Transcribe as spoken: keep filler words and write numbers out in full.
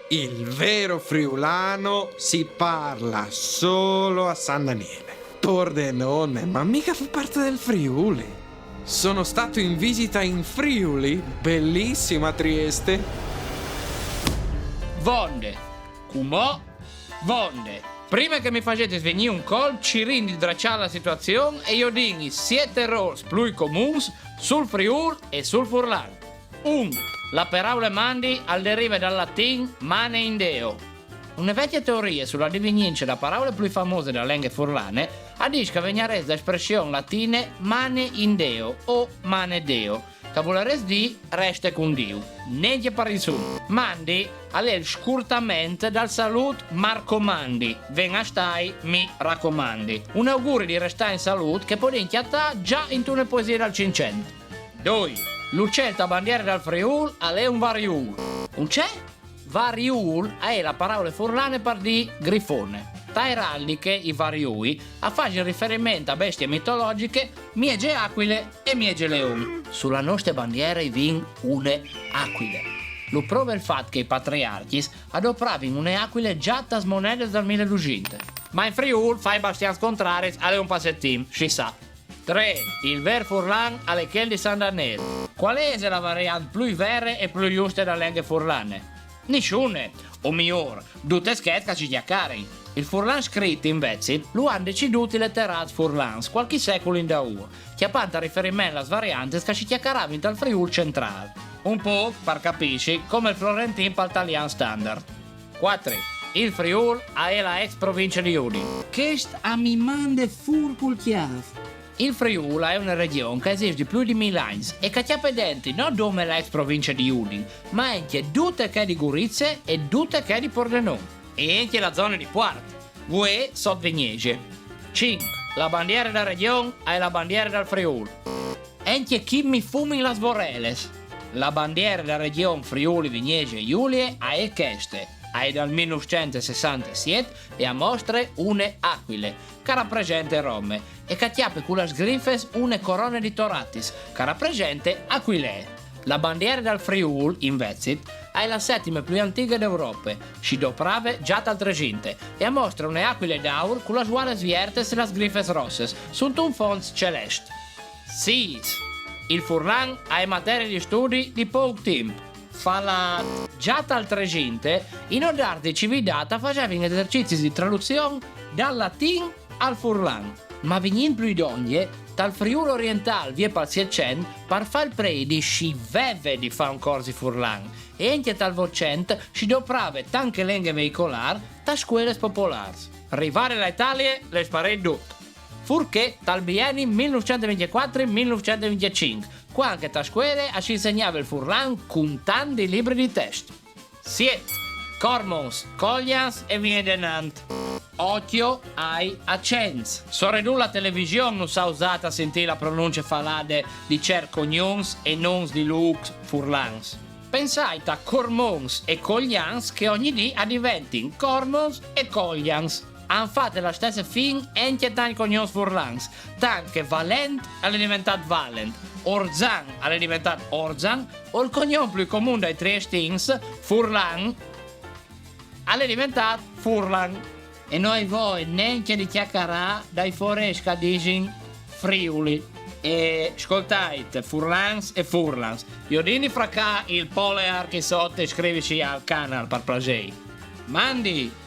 Il vero friulano si parla solo a San Daniele. Pordenone, ma mica fa parte del Friuli. Sono stato in visita in Friuli, bellissima Trieste. Vonde, cumò vonde. Prime che mi facete svegnì un colp, cirìn di draccià la situazion e jodìn i siete erôrs plui comuns sul Friûl e sul furlan. Un. La peraule mandi al derive dal latin mane in Deo. Une vecje teorie su la divignince da peraule plui famose da lenghe furlane a dîs che a vegnarès da espression latine mane in Deo o mane Deo, che a volarès dî reste cun Diu. Nencje par insuls. Mandi al è il scurtament dal salût m'arcomandi, ven a stâi, mi racomandi. Un auguri di restâ in salût che podìn cjatâ za intune poesie dal Cinccent. Doi. L'ucel ta bandiere dal Friûl al è un variûl. Un ce? Variûl a è la peraule furlane par dî grifone. Ta eraliche i variûi a fasin riferiment a bestie mitologjiche, mieze acuile e mieze leon. Su la noste bandiere i vin une acuile. Lu prove il fat che i patriarcjis a dopravin une acuile za tas monedes dal mil e dusinte. Ma in Friûl fâ i bastians contraris al è un passetimp, si sa. Trê. Il vêr furlan al è chel di San Daniel. Cuale ese la variant plui vere e plui juste da lenghe furlane? Nissune. O miôr, dutis chês che si cjacarin. Il furlan scrit, invezit, lu àn decidût i leterâts furlans, cualchi secul indaûr, cjapant a riferiment las variantis che si cjacaravin tal Friûl centrâl. Un pôc, par capîsi, come il florentin pal talian standard. Cuatri. Il Friûl a è la ex provincie di Udin. Chest a mi mande fûr cul cjâf. Il Friûl a è une regjon che a esist di plui di mil agns e che a cjape dentri no dome la ex provincie di Udin, ma encje dute chê di Gurize e dute chê di Pordenon. E encje la zone di Puart, vuê sot Vignesie. Cinc. La bandiere da regjon a è la bandiere dal Friûl. Encje chi mi fumin las voreles. La bandiere da regjon Friûli Vignesie Julie a è cheste, a è dal mil nûfcent e sessantesiet e a mostre une acuile, che a rapresente Rome, e che a cjape cu las grifes une corone di toratis, che a rapresente Aquilee. La bandiere dal Friûl, invezit, a è la setime plui antighe d'Europe, si doprave za tal Tresinte, e a mostre une acuile daur cu las vuales viertes e las grifes rosses, suntun fonts celest. Sîs. Il furlan a è materie di studi di pôc timp. Falât. Za tal Tresinte, in odars di cividât a fasevin esercizis di traduzion dal latin al furlan. Ma vignint plui dongje, tal Friûl orientâl vie pal Sietcent, par fâ il predi si veve di fâ un cors di furlan, e encje tal Votcent si doprave tant che lenghe veicolâr tas scueles popolârs. Rivade la Italie, al è sparît dut. Fûr che tal bieni mil nûfcent e vincjecuatri mil nûfcent e vincjecinc, cuant che ta scuele a si insegnave il furlan cun tant di libris di test. Siet. Cormons, Colians e vie denant. Ocjo ai acents. Soredut la television nus à usât a sintî la pronunce falade di cierts cognons e nons di lûcs furlans. Pensait a Cormons e Colians che ogni dì a diventin Cormons e Colians. A àn fate la stesse fin encje tancj cognons furlans, tant che Valent al è deventât Valent, Orzan al è deventât Orzan, o il cognon plui comun dai triestins, Furlan, al è deventât Furlan. E no ai voie nencje di cjacarâ dai forês che a disin Friuli. E scoltait, furlans e furlans, jodìn di fracâ il poleâr chi sot e scrivisi al canal, par plasei. Mandi!